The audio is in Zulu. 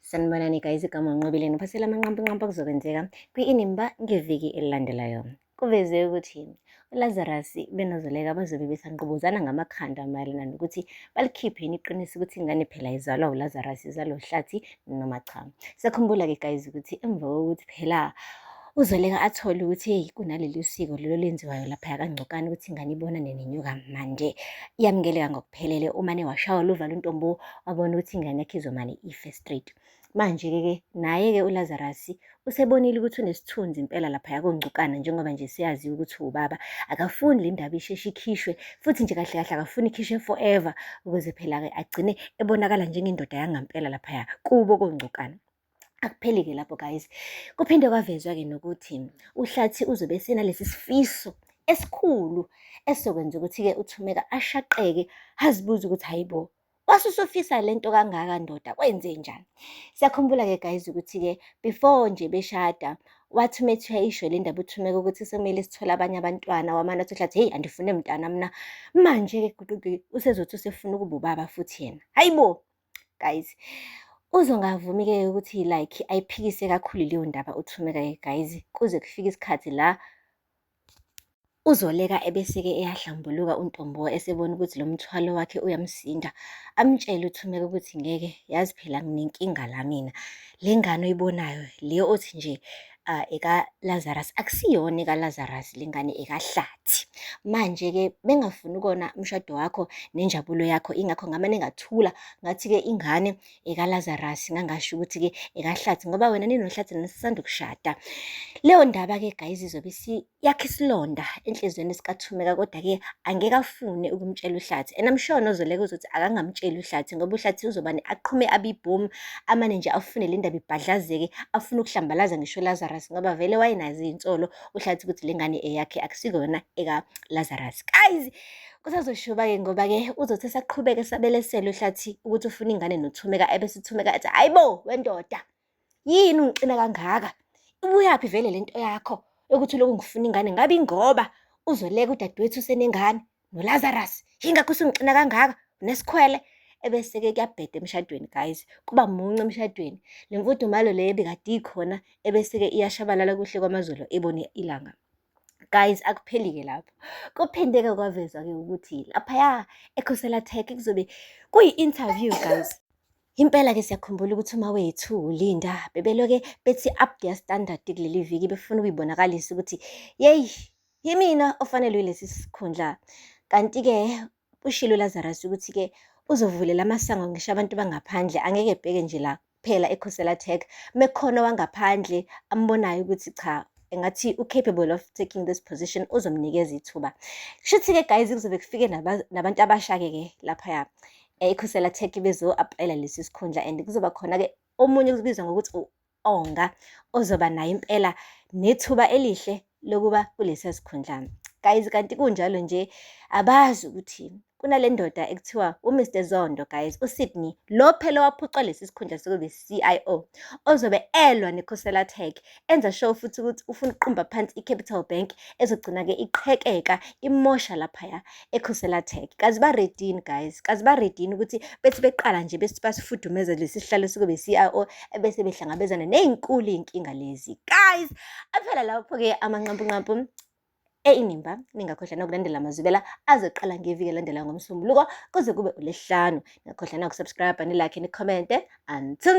Sanibonani guys, igama uNqobile ngiphasela amanqampunqampu okuzokwenzeka kwi-Inimba ngeviki elilandelayo. Kuveze ukuthi uLazarus benoZoleka bazobe besanqubuzana ngamakhanda mayelana nokuthi balikhiphe yini iqiniso ukuthi ingane phela izalwa uLazarus izalwa uHlathi noma cha. Siyakhumbula-ke guys ukuthi emva kokuthi phela uZoleka athole ukuthi hey kunaleli siko lelo lenziwayo laphaya kaNgcokane ukuthi ingane ibonane nenyoka manje iyamukeleka ngokuphelele umane washawa luvalo untombo wabona ukuthi ingane yakhe izomane ife straight. Manje-ke ke naye-ke uLazarus usebonile ukuthi unesithunzi impela laphaya koNgcukana njengoba nje siyazi ukuthi uwubaba akafuni le ndaba isheshe ikhishwe futhi nje kahle kahle akafuni ikhishwe forever ukuze phela-ke agcine ebonakala njengendoda yangampela laphaya kubo koNgcukana. Akupheli-ke lapho guys, kuphinde kwavezwa-ke nokuthi uHlathi uzobe esenalesi sifiso esikhulu esizokwenza ukuthi-ke uThumeka ashaqeke azibuze ukuthi hayi bo, wasusufisa le nto kangaka ndoda kwenze njani? Siyakhumbula-ke guys ukuthi-ke before nje beshada wathi uma ethi uyayisho le ndaba uThumeka ukuthi sekumele sithole abanye abantwana wamane wathi uHlathi heyi andifune mntana mna. Manje-ke gwiqiqi usezothi usefuna ukuba ubaba futhi yena. Hayi bo! Guys, uzongavumi-ke ukuthi like ayiphikise kakhulu leyo ndaba uThumeka-ke guys, kuze kufike isikhathi la uZoleka ebese-ke eyahlambuluka uNtombo esebona ukuthi lo mthwalo wakhe uyamsinda. Amtshele uThumeka ukuthi ngeke, yazi phela nginenkinga la mina. Le ngane oyibonayo le othi nje eka-Lazarus akusiyona eka-Lazarus le ngane ekaHlathi. Manje-ke bengafuni ukona umshado wakho nenjabulo yakho ingakho ngamane ngathula ngathi-ke ingane ekaLazarus ngangasho ukuthi-ke ekaHlathi ngoba wena ninoHlathi nisanda ukushada. Leyo ndaba-ke guys izobe yakha isilonda enhliziyweni sikaThumeka kodwa-ke angeke afune ukumtshela uHlathi and I'm sure noZoleka uzothi akangamtsheli uHlathi ngoba uHlathi uzobane aqhume abe ibhomu amane nje afune le ndaba ibhadlazeke afune ukuhlambalaza ngisho uLazarus ngoba vele wayenazo iy'nsolo uHlathi ukuthi le ngane eyakhe akusikona eka-Lazarus. Guys, kusazoshuba-ke ngoba-ke uzothi esaqhubeka esabelesela uHlathi ukuthi ufuna ingane noThumeka ebese uThumeka ethi hhayi bo wendoda yini ungixina kangaka ibuyaphi vele lento yakho yokuthi lokhu ngifuna ingane ngabe ingoba uZoleka udadewethu usenengane noLazarus yingakho usungixina kangaka unesikhwele ebese-ke kuyabheda emshadweni guys kuba muncu emshadweni le mfudumalo le ebikade ikhona ebese-ke iyashabalala kuhle kwamazolo ebone ilanga. Guys, akupheli-ke lapho. Kuphinde-ke kwavezwa-ke ukuthi laphaya eKhosela Tech kuzobe kuyi-interview guys. Impela-ke siyakhumbula ukuthi uMawethu uLinda bebeloke bethi up their standard kuleli viki befuna ukuyibonakalisa ukuthi yeyi yimina ofanelwe yilesi sikhundla. Kanti-ke ushilo uLazarus ukuthi-ke uzovulela amasango ngisho abantu bangaphandle angeke ebheke nje la kuphela eKhosela Tech mekukhona owangaphandle ambonayo ukuthi cha engathi u-capable of taking this position uzomnikeza ithuba. Kushuthi-ke guys kuzobe kufike nabantu abasha-ke ke laphaya eKhosela Tech bezo-applyela lesi sikhundla and kuzoba khona-ke omunye okubizwa ngokuthi u-Onga ozoba naye impela nethuba elihle lokuba kulesiya sikhundla. Guys, kanti kunjalo nje abazi ukuthi kunale ndoda ekuthiwa uMr Zondo guys, uSydney lo phela waphucwa lesi sikhundla sokuba i-CIO ozobe elwa neKhosela Tech enza sure futhi ukuthi ufuna ukuqumba phansi i-Capital Bank ezogcina-ke iqhekeka imosha laphaya eKhosela Tech. Kazi ba-ready guys, kazi ba-ready ukuthi bethi beqala nje bese basifudumeza lesi sihlalo sokuba i-CIO ebese behlangabezana ney'nkulu iy'nkinga lezi. Guys, aphela lapho-ke amanqampunqampu e-Inimba. Ningakhohlwa nokulandela amazwibela azoqala ngeviki elandelayo ngoMsombuluko kuze kube uLwesihlanu. Ningakhohlwa nokusubscribe, nilike, nikhomente. Until next